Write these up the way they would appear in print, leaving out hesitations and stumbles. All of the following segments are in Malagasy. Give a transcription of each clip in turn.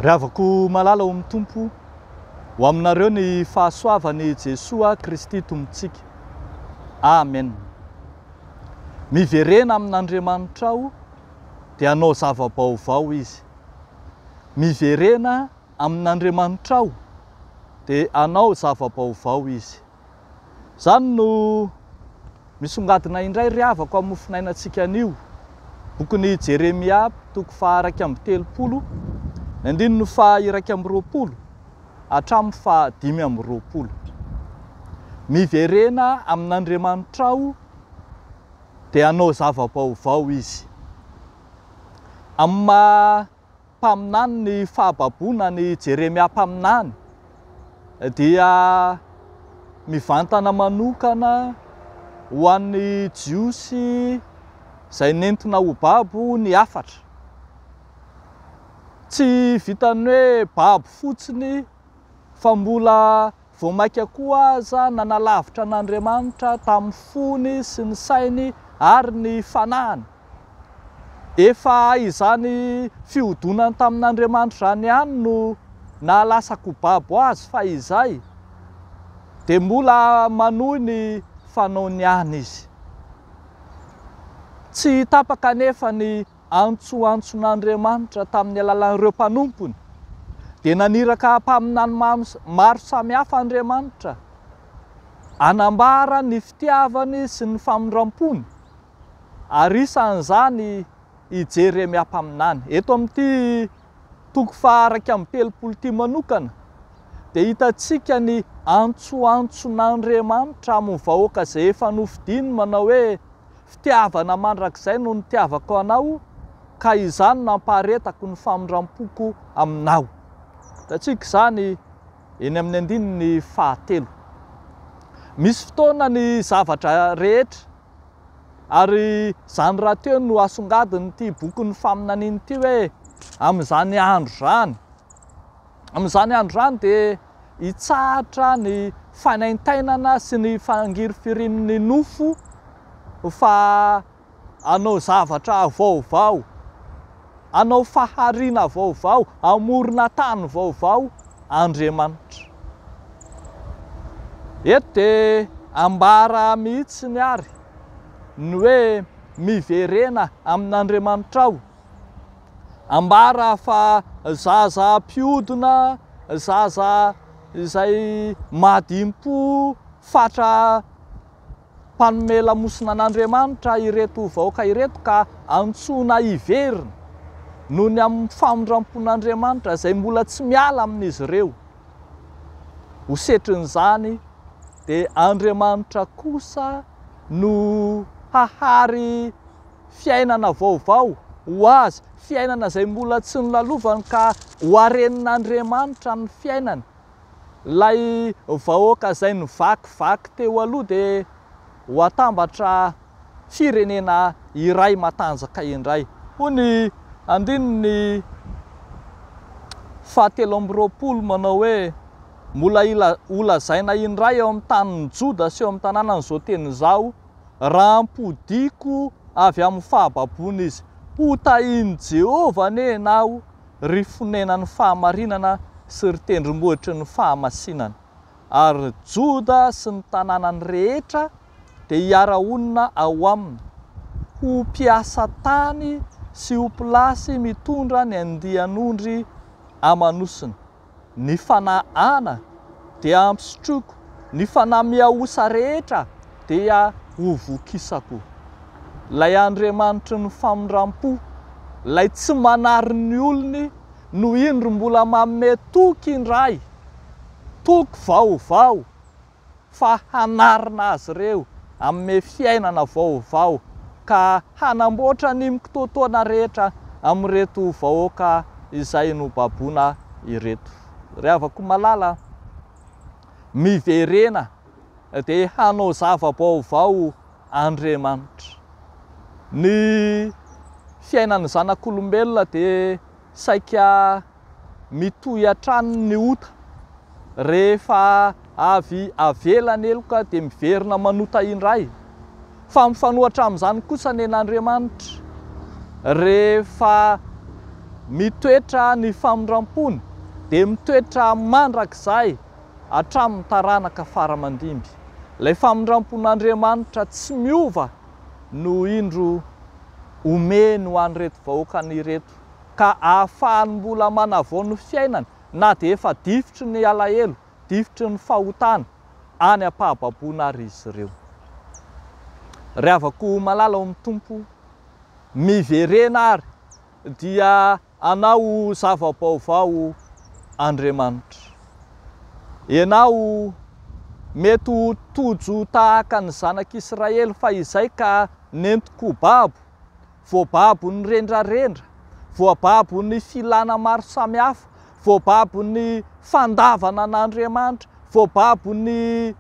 Ry havako malala ao amin'ny Tompo, ho aminareo ny fahasoavan'i Jesoa Kristy Tompontsika. Amen. Miverena amin'Andriamanitrao dia hanao zava-baovao Izy. Miverena amin'Andriamanitrao dia hanao zava-baovao Izy. Izany no misongadina indray ry havako amin'ny mofonainantsika anio. Bokin'i Jeremia toko faha-31, ny andininy faha-21 hatramin'ny faha-25. Miverena amin'Andriamanitrao dia hanao zava-baovao Izy. Amin'ny maha mpaminany ny fahababoana an'i Jeremia mpaminany dia mivantana manokana ho an'ny Jiosy izay nentina ho babo ny hafatra. Tsy vitan'ny hoe babo fotsiny fa mbola Vao mainka koa aza nanalavitra an'Andriamanitra tamin'ny fony sy ny sainy ary ny fanahiny. Efa izany fihodonany tamin'Andriamanitra izany ihany no nahalasa-ko babo azy fahizay, dia mbola manohy ny fanaony ihany izy. Tsy tapaka anefa ny antsoantson'Andriamanitra tamin'ny alalan'ireo mpanompony, dia naniraka mpaminany maro samihafa Andriamanitra hanambara ny fitiavany sy ny famindram-pony, ary isan'izany i Jeremia mpaminany. Eto amin'ity toko faha-31 ity manokana, dia hitantsika ny antsoantson'Andriamanitra amin'ny vahoaka izay efa nofidiny manao hoe, Fitiavana mandrakizay no nitiavako anao, ka izany no ampaharetako ny famindram-poko aminao. Hitantsika izany eny amin'ny andininy fahatelo. Misy fotoana ny zavatra rehetra, ary izany rahateo no asongadin'ity bokin'ny faminaniana ity hoe amin'izany andro izany. Amin'izany andro izany dia hitsahatra ny fanaintainana sy ny fangirifirian'ny nofo fa hanao zavatra vaovao, hanao fahariana vaovao, hamorona tany vaovao Andriamanitra. Eto dia ambara mihitsiny ary ny hoe miverena amin'Andriamanitrao. Ambara fa zaza mpiodina, zaza izay madimpo fatra mpanome lamosina an'Andriamanitra ireto vahoaka ireto ka antsoina hiverina noho ny amin'ny famindrampon'Andriamanitra izay mbola tsy miala amin'izy ireo. Ho setrin'izany dia Andriamanitra kosa no hahary fiainana vaovao ho azy, fiainana izay mbola tsy nolalovany ka ho harenin'Andriamanitra ny fiainany. Ilay vahoaka izay nivakivaky teo aloha dia ho atambatra firenena iray matanjaka indray. Hoy ny andininy fahatelo amby 20 manao hoe, Mbola holazaina indray eo amin'ny tanin'i Joda sy eo amin'ny tanànan'izao teny izao, Raha ampodiako avy amin'ny fahababoana izy. Hotahin'i Jehovah anie ianao, ry fonenan'ny fahamarinana sy ry tendrombohitry ny fahamasinana. Ary Joda sy ny tanànany rehetra dia hiara-honina ao aminy, ho mpiasa tany sy ho mpilasy mitondra ny andian'ondry aman'osiny. Ny fanahy ana dia hampisotroiko, ny fanahy mihaosa rehetra dia hovokisako. Ilay Andriamanitry ny famindram-po, Ilay tsy manary ny olony no indro mbola manome toky indray, toky vaovao. fa hanarina azy ireo hanome fiainana vaovao ka hanamboatra ny mikitoatoana rehetra amin'ireto vahoaka izay nobaboina ireto. Ry havako malala, miverena dia hanao zava-baovao Andriamanitra. Ny fiainan'ny zanak'olombelona dia saika mitohy hatrany ny ota. Rehefa avy avela ny heloka dia miverina manota indray. Fa mifanohatra amin'izany kosa ny an'Andriamanitra. Rehefa mitoetra ny famindram-pony dia mitoetra mandrakizay hatramin'ny taranaka fara aman-dimby. Ilay famindram-pon'Andriamanitra tsy miova no indro omeny ho an'ireto vahoakany ireto ka ahafahany mbola manavao ny fiainany na dia efa difotry ny alahelo, difotry ny fahotana any am-pahababoana ary izy ireo. Ry havako malala ao amin'ny Tompo, miverena ary dia anao zava-baovao Andriamanitra. Ianao mety ho tojo tahaka ny zanak'Israely fahizay ka nentiko babo, voababo ny rendrarendra, voababo ny filana maro samihafa, voababo ny fandavana an'Andriamanitra, voababo ny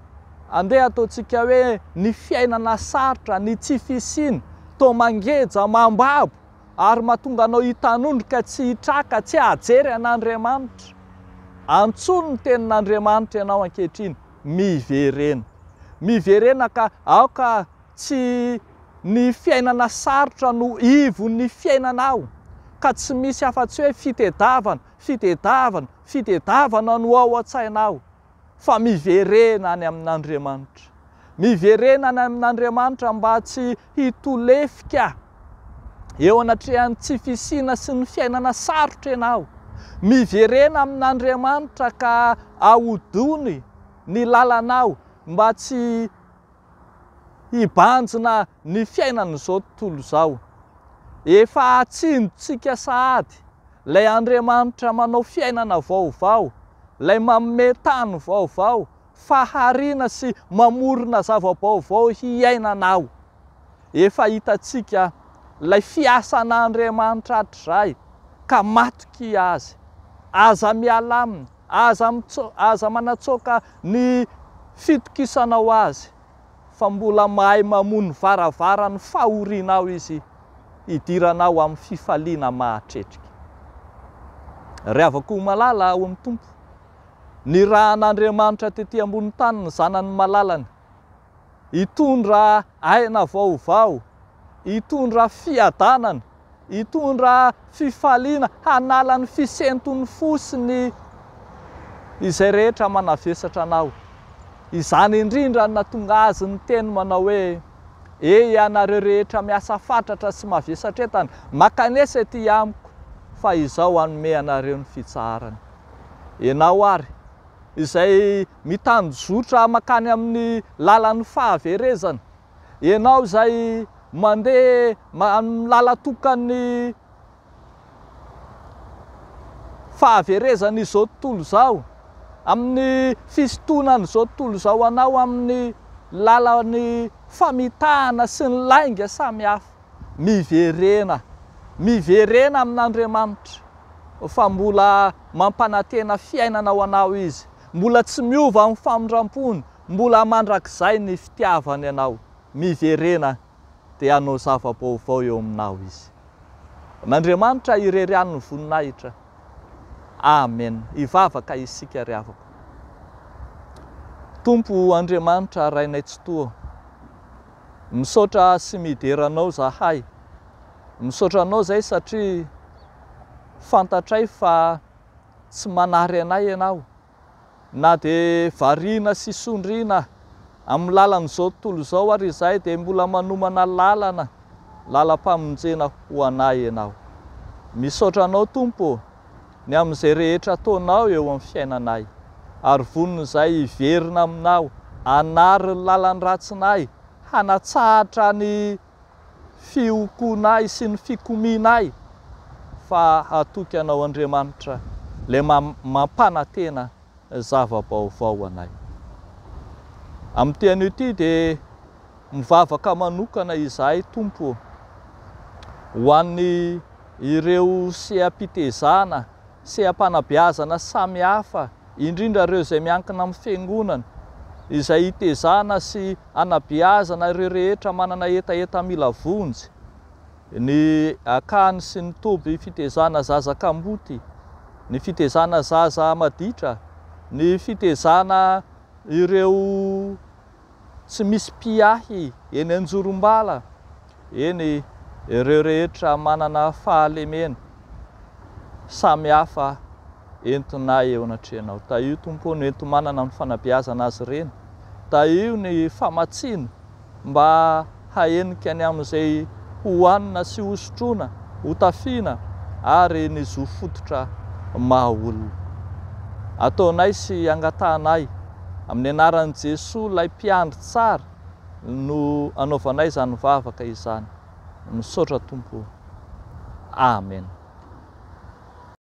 andeha ataontsika hoe ny fiainana sarotra, ny tsy fisiana, toa mangeja, mambabo. ary mahatonga anao hitanondrika tsy hitraka, tsy hahajery an'Andriamanitra. Antsoy ny tenin'Andriamanitra ianao ankehitriny, miverena. Miverena ka aoka tsy ny fiainana sarotra no ivon'ny fiainanao, ka tsy misy afa-tsy hoe fitedavana, fitedavana, fitedavana no ao an-tsainao. fa miverena any amin'Andriamanitra. Miverena any amin'Andriamanitra mba tsy hitolefika eo anatrehan'ny tsy fisiana sy ny fiainana sarotra ianao. Miverena amin'Andriamanitra ka ahodony ny lalanao mba tsy hibanjina ny fiainan'izao tontolo izao. Efa atsindrintsika sahady ilay Andriamanitra manao fiainana vaovao, ilay manome tany vaovao, fahariana sy mamorona zava-baovao hiainanao. Efa hitantsika ilay fiasan'Andriamanitra hatrizay ka matokia Azy. Aza miala Aminy. Aza aza manatsoaka ny fitokisanao azy fa mbola mahay mamoha ny varavaran'ny fahorianao izy hidiranao amin'ny fifaliana mahatretrika. Ry havako malala ao amin'ny Tompo, nirahan'Andriamanitra tety ambony tany ny Zanany malalany hitondra aina vaovao, hitondra fiadanana, hitondra fifaliana, hanala ny fisenton'ny fo sy ny izay rehetra manavesatra anao. Izany indrindra no nahatonga azy niteny manao hoe, E ianareo rehetra miasa fatratra sy mavesatra entana, mankanesa ety amiko, fa izaho hanome anareo ny fitsaharana. Ianao àry, izay mitanjozotra mankany amin'ny lalan'ny fahaverezana, ianao izay mandeha amin'ny lalan-tokan'ny fahaverezan'izao tontolo izao, amin'ny fisintonan'izao tontolo izao anao amin'ny lalan'ny famitahana sy ny lainga samihafa. Miverena, miverena amin'Andriamanitra fa mbola mampanantena fiainana ho anao Izy, mbola tsy miova amin'ny famindram-pony, mbola mandrakizay ny fitiavany anao. Miverena dia hanao zava-baovao eo aminao Izy. An'Andriamanitra irery ihany ny voninahitra. Amen. Hivavaka isika ry havako. Tompo Andriamanitra Rainay Tsitoha, Misaotra sy midera Anao zahay. Misaotra Anao zay satria fantatray fa tsy manary anay Ianao. Na dia variana sy sondriana amin'ny lalan'izao tontolo izao ary izahay dia mbola manomana lalana, lalam-pamonjena ho anay Ianao. Misaotra Anao Tompo ô, ny amin'izay rehetra ataonao eo amin'ny fiainanay. Ary vonona izahay hiverina Aminao, hanary ny lalan-dratsinay, hanatsahatra ny fiokoanay sy ny fikomianay, fa hatoky Anao Andriamanitra, Ilay mampanantena zava-baovao anay. Amin'ity anio ity dia mivavaka manokana izahay Tompo ô, ho an'ny ireo seha-pitezana, seha-panabeazana samihafa, indrindra ireo izay miankina amin'ny Fiangonana, izay hitezana sy hanabeazana ireo rehetra manana hetaheta mila vonjy, ny akany sy ny toby fitezana zaza kamboty, ny fitezana zaza maditra, ny fitezana ireo tsy misy mpiahy eny anjorom-bala, eny ireo rehetra manana fahalemena. samy hafa entinay eo anatrehanao. Tahio Tompo ô ny enti-manana amin'ny fanabeazana azy ireny. Tahio ny famatsiana mba hahenika ny amin'izay hohanina sy hosotroina, hotafiana ary ny zo fototra maha olona. Ataonay sy angatahanay amin'ny anaran'i Jesoa ilay mpiandry tsara no anaovanay izany vavaka izany. Misaotra Tompo o. Amen.